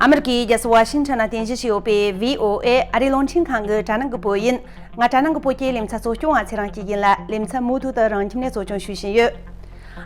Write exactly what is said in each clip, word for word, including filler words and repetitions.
ཨ་མི་རི་ཀའི་རྒྱལ་ས་ཝ་ཤིང་ཊོན་ན་རྟེན་གཞི་བྱས་ཡོད་པའི་བྷི་ཨོ་ཨེ་ཨ་རིའི་རླུང་འཕྲིན་ཁང་གི་དྲ་ནང་གི་བོད་ཡིན། ང་དྲ་ནང་གི་བོད་སྐད་ལེ་ཚན་གཙོ་སྐྱོང་བ་ཚེ་རིང་སྐྱིད་ཡིན་ལ། ལེ་ཚན་མུ་མཐུད་དུ་རང་ཁྱིམ་ནས་གཙོ་སྐྱོང་ཞུས་བཞིན་ཡོད།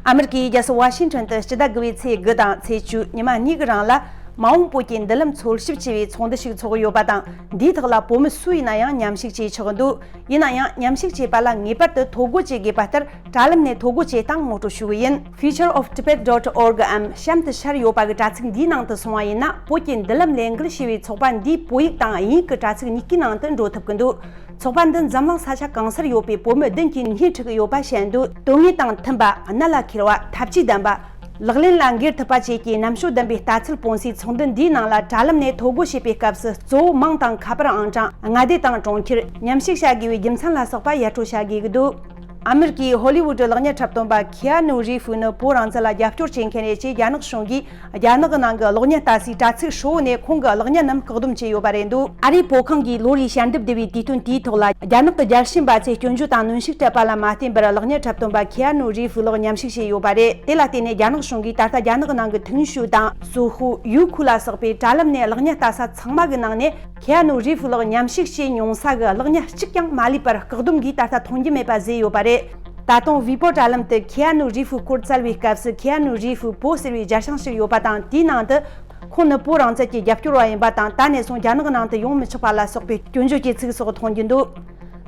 ཨ་མི་རི་ཀའི་རྒྱལ་ས་ཝ་ཤིང་ཊོན་དུ་སྤྱི་ཟླ་དགུ་པའི་ཚེས་དགུ་དང་ཚེས་བཅུ་ཉི་མ་གཉིས་ཀྱི་རིང་ལ། མ་འོངས་བོད་ཀྱི་མདུན་ལམ་འཚོལ་ཞིབ་ཅེས་པའི་ཚོགས་འདུ་ཞིག་འཚོགས་ཡོད་པ་དང་། འདིའི་ཐོག་ལ་བོད་མི་སུ་ཡིན་ན་ཡང་མཉམ་ཞུགས་བྱེད་ཆོག་གི་འདུག་ཡིན་ན་ཡང་། མཉམ་ཞུགས་བྱེད་པ་ལ་ངེས་པར་དུ་ཐོ་འགོད་བྱེད་དགོས་པ་ལྟར། དྲ་ལམ་ནས་ཐོ་འགོད་བྱེད་སྟངས་ངོ་སྤྲོད་ཞུ་གི་ཡིན། Future of Tibet dot org འམ་གཤམ་དུ་ཤར་ཡོད་པ་གི་དྲ་ཚིགས་འདིའི་ནང་དུ་སོང་བ་ཡིན་ན། བོད་ཀྱི་མདུན་ལམ་ལས་འགུལ་ཞེས་པའི་ཚོགས་པ་འདིའི་བོད་ཡིག་དང་དབྱིན་ཡིག་གི་དྲ་ཚིགས་གཉིས་ཀའི་ནང་དུ་འགྲོ་ཐུབ་ཀྱི་འདུག་ཚོགས་པ་འདི་འཛམ་གླིང་ས་ཆ་གང་སར་ཡོད་པའི་བོད་མི་བདུན་གྱིས་སྣེ་ཁྲིད་ཀྱི་ཡོད་པ་བཤད་འདུག་དོན་དངོས་དང་མཐུན་པ། གནད་ལ་འཁེལ་བ། ཐབས་ཇུས་ལྡན་པ། ལག་ལེན་ལ་འགེལ་ཐུབ་པ་བཅས་ཀྱི་རྣམ་དཔྱོད་ལྡན་པའི་ལྟ་ཚུལ་སྤུངས་སའི་ཚོགས་འདུ་འདིའི་ནང་ལ། དྲ་ལམ་ནས་ཐོ་འགོད་བྱེད་པའི་སྐབས་སུ། གཙོ་བོ་མིང་དང་ཁ་པར་ཨང་གྲངས། མངའ་སྡེ་དང་གྲོང་ཁྱེར། མཉམ་ཞུགས་བྱ་དགོས་པའི་རྒྱུ་མཚན་ལ་སོགས་པ་ཡར་སྤྲོད་བྱ་དགོས་ཀྱི་འདུག་ཨ་མི་རི་ཀའི་ཧོ་ལི་ཝུད་གློག་བརྙན་འཁྲབ་སྟོན་པ་ཁི་ཨ་ནུ་རི་ཧྥུ་ནི་བོད་རང་བཙན་ལ་རྒྱབ་སྐྱོར་བྱེད་མཁན་རེད་ཅེས་རྒྱ་ནག་གཞུང་གིས་རྒྱ་ནག་གི་ནང་གི་གློག་བརྙན་ལྟ་སའི་དྲ་ཚིགས་ཧྲིལ་བོ་ནས་ཁོང་གི་གློག་བརྙན་རྣམས་བཀག་སྡོམ་བྱས་ཡོད་པ་རེད་འདུག་ཨ་རིའི་བོད་ཁང་གིས་ལོ་རེའི་ཞལ་འདེབས་བསྡུ་བའི་དུས་སྟོན་དེའི་ཐོག་ལ། རྒྱ་ནག་གི་རྒྱལ་ཕྱི་འབད་ཚེ་སྐྱོན་བརྗོད་དང་གནོན་ཤུགས་སྤྲད་པ་ལ་མ་བརྟེན་པར། གློག་བརྙན་འཁྲབ་སྟོན་པ་ཁི་ཨ་ནུ་རི་ཧྥུ་ལགས་མཉམ་ཞུགས་བྱས་ཡོད་པ་རེད། དེ་ལ་བརྟེན་ནས་རྒྱ་ནག་གཞུང་གིས་ད་ལྟ་རྒྱ་ནག་གི་ནང་གི་ཐིང་ཤུའུ་དང་སུའུ་ཧུའུ། ཡུའུ་ཁུའུ་ལ་སོགས་པའི་དྲ་ལམ་ནས་གློག་བརྙན་ལྟ་ས་ཚང་མ་གི་ནང་ནས། ཁི་ཨ་ནུ་རི་ཧྥུ་ལགས་མཉམ་ཞུགས་བྱས་མྱོང་ས་གི་གློག་བརྙན་གཅིག་ཀྱང་མ་ལུས་པར་བཀག་སྡོམ་གྱིས་ད་ལྟ་མཐོང་རྒྱུ་མེད་པ་བཟོས་ཡོད་པ་རེད། ད་དུང་ཝི་པོ་དྲ་ལམ་དུ་ཁི་ཨ་ནུ་རི་ཧྥུའི་སྐོར་བཙལ་བའི་སྐབས་སུ། ཁི་ཨ་ནུ་རི་ཧྥུའི་བོད་ཟེར་བའི་སྦྱར་བྱང་ཞིག་ཡོད་པ་དང་། དེའི་ནང་དུ། ཁོང་ནི་བོད་རང་བཙན་གྱི་རྒྱབ་སྐྱོར་བ་ཡིན་པ་དང་། ད་ནས་བཟུང་རྒྱ་ནག་ནང་དུ་ཡོང་མི་ཆོག་པ་ལ་སོགས་པའི་སྐྱོན་བརྗོད་ཀྱི་ཚིག་སོགས་མཐོང་རྒྱུ་འདུག་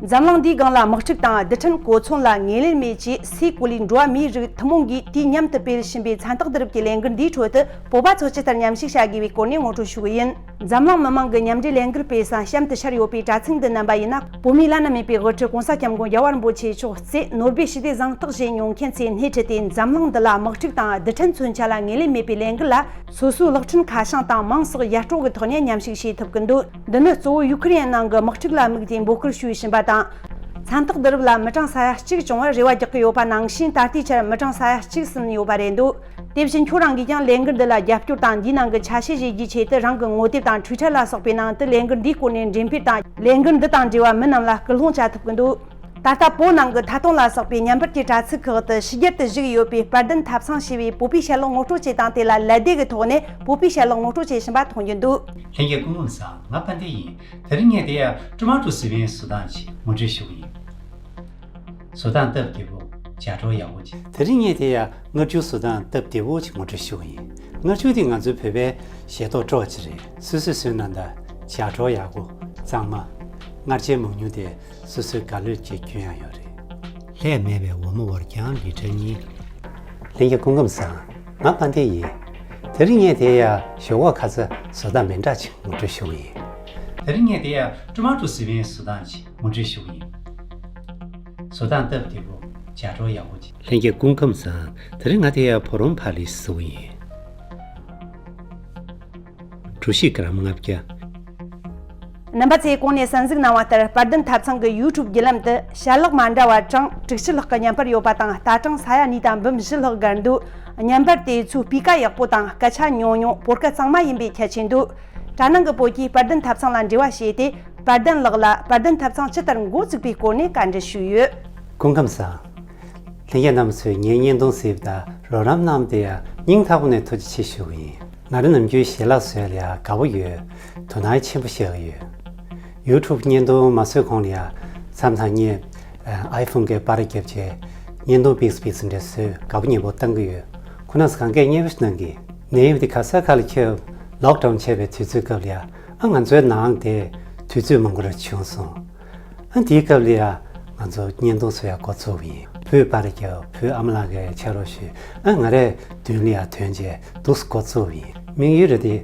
འཛམ་གླིང་འདིའི་སྒང་ལ་དམག་འཁྲུག་དང་རྡུལ་ཕྲན་གོ་མཚོན་ལ་ངོས་ལེན་མེད་ཅེས། སའི་གོ་ལའི་འགྲོ་བ་མིའི་རིགས་ཐུན་མོང་གིས་དུས་མཉམ་དུ་སྤེལ་བཞིན་པའི་མཚན་རྟགས་བསྡུ་རུབ་ཀྱི་ལས་འགུལ་འདིའི་ཁྲོད་དུ། བོད་པ་ཚོ་ཇི་ལྟར་མཉམ་ཞུགས་བྱ་དགོས་པའི་སྐོར་ནས་ངོ་སྤྲོད་ཞུ་གི་ཡིན། འཛམ་གླིང་མི་མང་གི་མཉམ་འབྲེལ་ལས་འགུལ་སྤེལ་ས་གཤམ་དུ་ཤར་ཡོད་པའི་དྲ་ཚིགས་འདི་མནན་པ་ཡིན་ན། བོད་མིའི་བླ་ན་མེད་པའི་དབུ་ཁྲིད་༸གོང་ས་༸སྐྱབས་མགོན་རྒྱལ་བ་རིན་པོ་ཆེ་མཆོག་རྩེ་ནོར་སྦེལ་ཞི་བདེ་གཟེངས་རྟགས་བཞེས་མྱོང་མཁན་ཚོས་སྣེ་ཁྲིད་དེ། འཛམ་གླིང་འདི་ལ་དམག་འཁྲུག་དང་རྡུལ་ཕྲན་མཚོན་ཆ་ལ་ངོས་ལེན་མེད་པའི་ལས་འགུལ་ལ། སོ་སོའི་གློག་འཕྲིན་ཁ་བྱང་དང་མིང་སོགས་ཡར་སྤྲོད་ཀྱི་ཐོག་ནས་མཉམ་ཞུགས་བྱེད་ཐུབ་ཀྱི་འདུག་འདི་ནི་གཙོ་བོ་ཡུ་ཁུ་རེན་ནང་གི་དམག་འཁྲུག་ལ་དམིགས་ཏེ་འབོད་སྐུལ་ཞུས་བཞིན་པ་དང་། མཚན་རྟགས་བསྡུ་རུབ་ལ་མི་གྲངས་ས་ཡ་གཅིག་བྱུང་བར་རེ་བ་རྒྱག་གི་ཡོད་པ་ནང་བཞིན། ད་ལྟའི་ཆར་མི་གྲངས་ས་ཡ་གཅིག་ཟིན་ཡོད་པ་རེད་འདུག་དེ་བཞིན་ཁྱོད་རང་གིས་ཀྱང་ལས་འགུལ་འདི་ལ་རྒྱབ་སྐྱོར་དང་། འདིའི་ནང་གི་ཆ་ཤས་བཞེས་རྒྱུའི་ཆེད་དུ། རང་གི་ངོ་དེབ་དང་ཊུའི་ཊར་ལ་སོགས་པའི་ནང་དུ་ལས་འགུལ་འདིའི་སྐོར་ནས་འགྲེམས་སྤེལ་དང་། ལས་འགུལ་འདི་དང་འབྲེལ་བ་མི་རྣམས་ལ་སྐུལ་སློང་བྱ་ཐུབ་ཀྱི་འདུག་ད་ལྟ་བོད་ནང་གི་ཐད་གཏོང་ལ་སོགས་པའི་བརྙན་པར་གྱི་དྲ་ཚིགས་ཁག་ཏུ་ཕྱི་རྒྱལ་དུ་བཞུགས་ཡོད་པའི་དཔལ་ལྡན་ཐབ་ཚང་ཞེས་པའི་བོད་པའི་ཞལ་ལག་ངོ་སྤྲོད་བྱེད་སྟངས་དེ་ལ་ལད་ཟློས་ཀྱི་ཐོག་ནས་བོད་པའི་ཞལ་ལག་ངོ་སྤྲོད་བྱེད་བཞིན་པ་མཐོང་རྒྱུ་འདུག་ལྷན་རྒྱས་སྐུ་ཁམས་བཟང་། ང་དཔལ་ལྡན་ཡིན། དེ་རིང་ངས་དེ་ཡང་ཀྲུ་མ་ཀྲུ་སི་ཝེན་བཟོ་སྟངས་ཅིག་ངོ་སྤྲོད་ཞུ་གི་ཡིན། བཟོ་སྟངས་སྟབས་བདེ་པོ། ལྗགས་སྒྲོག་ཡག་པོ་བྱེད། དེ་རིང་ངས་དེ་ཡང་མངར་ཆུ་བཟོ་སྟངས་སྟབས་བདེ་པོ་ཅིག་ངོ་སྤྲོད་ཞུ་གི་ཡིན། མངར་ཆུ་དེ་ང་ཚོའི་བོད་པའི་ཞལ་ཏོག་སྤྲོ་བ་ཅིག་རེད། སོ་སོས་བཟོས་ན་ད་ལྗགས་སྒྲོག་ཡག་པོ། གཙང་མ། མངར་ཆའི་མང་ཉུང་དེ་སོ་སོའི་དགའ་ལོས་ཀྱི་སྐྱོན་ཡང་ཡོད་རེད། ལྷད་མེད་པའི་འོ་མ་བོར་ཀྱང་ལི་ཊར་གཉིས། ལྷན་རྒྱས་སྐུ་ཁམས་བཟང་། ང་དཔལ་ལྡན་ཡིན། དེ་རིང་ངས་དེ་ཡང་ཞོག་ཁོག་ཁ་ཟས་བཟོ་སྟངས་མི་འདྲ་ཅིག་ངོ་སྤྲོད་ཞུ་གི་ཡིན། དེ་རིང་ངས་དེ་ཡང་ཀྲུ་མ་ཀྲུ་སི་ཝེན་བཟོ་སྟངས་ཅིག་ངོ་སྤྲོད་ཞུ་གི་ཡིན། བཟོ་སྟངས་སྟབས་བདེ་པོ། ལྗགས་སྒྲོག་ཡག་པོ་བྱེད། ལྷན་རྒྱས་སྐུ་ཁམས་བཟང་། དེ་རིང་ང་དེ་ཡང་ཕོ་རོང་ཕ་ལི་བཟོ་གི་ཡིན། གྲོ་ཞིབ་གྲམ་ལྔ་བརྒྱ། རྣམ་པ་ཚོས་གོང་ནས་གསན་གཟིགས་གནང་བ་ལྟར། དཔལ་ལྡན་ཐབ་ཚང་གི་ཡུ་ཊུབ་བརྒྱུད་ལམ་དུ་ཞལ་ལག་མ་འདྲ་བ་གྲངས་དྲུག་ཅུ་ལྷག་གི་བརྙན་པར་ཡོད་པ་དང་། ལྟ་གྲངས་ས་ཡ་གཉིས་དང་འབུམ་བཞི་ལྷག་བརྒལ་འདུག་བརྙན་པར་དེ་ཚོའི་སྤུས་ཀ་ཡག་པོ་དང་སྐད་ཆ་ཉུང་ཉུང་། སྤོ་སྐད་གཙང་མ་ཡིན་པའི་ཁྱད་ཆོས་འདུག་དྲ་ནང་གི་བོད་ཀྱིས་དཔལ་ལྡན་ཐབ་ཚང་ལ་འབྲེལ་བ་བྱས་ཏེ། དཔལ་ལྡན་ལགས་ལ་དཔལ་ལྡན་ཐབ་ཚང་ཇི་ལྟར་འགོ་བཙུགས་པའི་སྐོར་ནས་བཀའ་འདྲི་ཞུས་ཡོད། སྐུ་ཁམས་བཟང་། ལྷན་རྒྱས་རྣམ་པ་ཚོས་ངའི་བརྙན་ཐུང་གཟིགས་དང་རོགས་རམ་གནང་བ་དེ་ཡང་སྙིང་ཐག་པ་ནས་ཐུགས་རྗེ་ཆེ་ཞུ་གི་ཡིན། ང་རང་ནམ་རྒྱུན་ཞལ་ལག་བཟོ་ཡ་ལ་ཡང་དགའ་པོ་ཡོད། དོ་སྣང་ཆེན་པོ་བྱེད་ཀྱི་ཡོད། ཡུ་ཊུབ་བརྙན་ཐུང་མ་བཟོས་གོང་ལ་ཡང་མཚམས་མཚམས་ངས་ཨའི་ཕོན་གྱི་པར་རྒྱབ་བྱས་བརྙན་ཐུང་པིག་སི་པིག་སི་འདྲ་བཟོས་དགའ་པོ་ཉེ་པོ་བཏང་གི་ཡོད། ཁོ་རང་ཚོ་གང་གས་མཉེས་པོ་ཞིག་གནང་གི། ནད་ཡམས་དེ་ག་ས་ག་ལ་ཁྱབ། ལོག་ཌའོན་བྱས་པའི་དུས་ཚོད་སྐབས་ལ་ཡང་ཨ་ང་ཚོའི་ནང་དེ་དུས་ཚོད་མང་པོ་ར་བྱུང་སོང་། ཨ་དེའི་སྐབས་ལ་ཡང་ང་ཚོ་བརྙན་ཐུང་བཟོ་ཡག་འགོ་བཙུགས་པ་ཡིན། བུས་པར་རྒྱབ། བུས་ཨ་མ་ལགས་ཀྱིས་ཕྱག་རོགས་ཞུས། ཨ་ང་རས་མདུན་ལ་ཡང་ཐོན་བྱས་འདུག་སེ་འགོ་བཙུགས་པ་ཡིན། དམིགས་ཡུལ་རེད་དེ།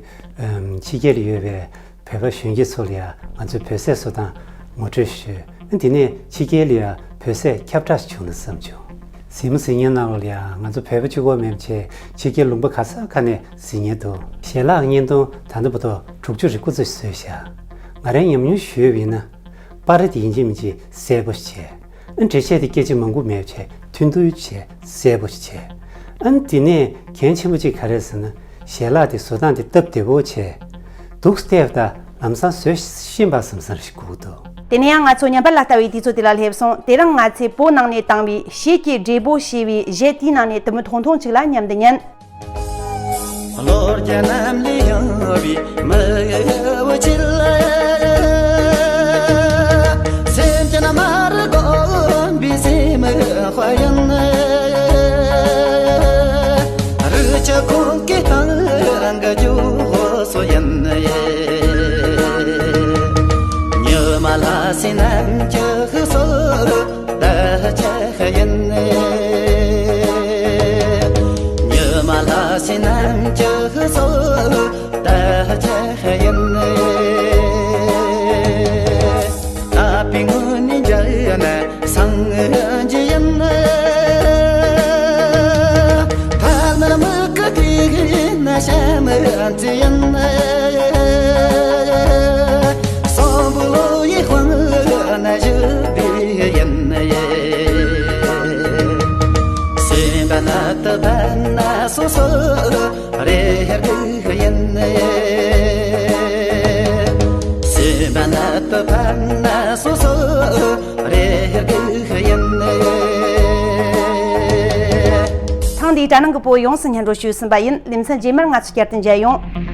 ཕྱི་རྒྱལ་ལ་ཡོད་པའི་བོད་པ་གཞོན་སྐྱེས་ཚོ་ལ་ཡང་ང་ཚོའི་བོད་ཟས་བཟོ་སྟངས་ངོ་སྤྲོད་ཞུས། ཨ་དེ་ནས་ཕྱི་རྒྱལ་ལ་ཡང་བོད་ཟས་ཁྱབ་བསྒྲགས་བྱུང་ན་བསམ་བྱུང་། གཟིགས་མོ་གཟིགས་མཁན་རྣམས་ལ་ཡང་ང་ཚོ་བོད་པ་གཅིག་པོ་མིན་པ་བྱས་ཕྱི་རྒྱལ་ལུང་པ་ག་ས་ག་ནས་གཟིགས་མཁན་འདུག་ཞལ་ལག་བརྙན་ཐུང་ད་ལྟ་བར་དུ་དྲུག་ཅུ་རེ་དགུ་ཙམ་བཟོས་བཞག་ང་རའི་ཉམས་མྱོང་ཞུས་པ་ཡིན་ན། པར་རིས་དེ་ཡིན་གཅིག་མིན་གཅིག་གསལ་པོ་ཞིག་བྱས། ཨ་འགྲེལ་བཤད་དེ་སྐད་ཆ་མང་པོ་མེད་བྱས་ཐུང་ཐུང་བྱས་གསལ་པོ་ཞིག་བྱས། ཨ་དེ་ནས་གལ་ཆེན་པོ་གཅིག་ག་རེ་ཟེར་ན། ཞལ་ལག་དེ་བཟོ་སྟངས་དེ་སྟབས་བདེ་པོ་བྱས། འདུག་སེ་བལྟས་པ་དང་ལམ་སང་བཟོ་ཤེས་པ་བསམ་བསམ་ཞིག་དགོས་ཀྱི་འདུག་དེ་ནས་ཡང་ང་ཚོ་བརྙན་པར་ལ་ལྟ་བའི་དུས་ཚོད་དེ་ལ་སླེབས་སོང་། དེ་རིང་ང་ཚོས་བོད་ནང་ནས་བཏང་བའི་ཤེལ་གྱི་བགྲེས་པོ་ཞེས་པའི་གཞས་དེའི་ནང་ནས་དུམ་བུ་ཐུང་ཐུང་ཅིག་ལ་མཉམ་དུ་ཉན། ལོ་བརྒྱ་ནམ་ལས་ཡང་བའི་མི་བོ་ཆེ་ལ། སེམས་ཅན་མ་རུ་བསྒོམས་པའི་སེམས་དཔའ་ཡིན། རི་ཆུ་ཁོང་གི་སྟེང་གི་ཇོ་བོ་སུ་ཡིན། ཉི་མ་ལྷ་སའི་གནམ་གྱི་ཕྱོགས་སུ་བདག་ཅག་ཡིན། ཉི་མ་ལྷ་སའི་གནམ་གྱི་ཕྱོགས་སུ་བདག་ཅག་ཡིན། ད་པའི་ངོ་ནས་མཇལ་ན་སངས་རྒྱས་ཡིན། ཐ་ན་མི་གི་དུས་ན་བྱམས་བརྩེ་ཡིན། གསོན་པོ་ལོ་ཡི་དཔང་ན་བཞུགས་པའི་ཡིན། སེམས་པ་ནད་དུ་བབས་ན་སོ་སོ་རེ་སྒུག་ཡིན། སེམས་པ་ནད་དུ་བབས་ན་སོ་སོ་རེ་སྒུག་ཡིན། ཐེངས་འདིའི་དྲ་ནང་གི་བོད་ཡོངས་སུ་སྙན་སྒྲོན་ཞུས་ཟིན་པ་ཡིན། ལེ་ཚན་རྗེས་མར་ང་ཚོ་བསྐྱར་དུ་མཇལ་ཡོང་།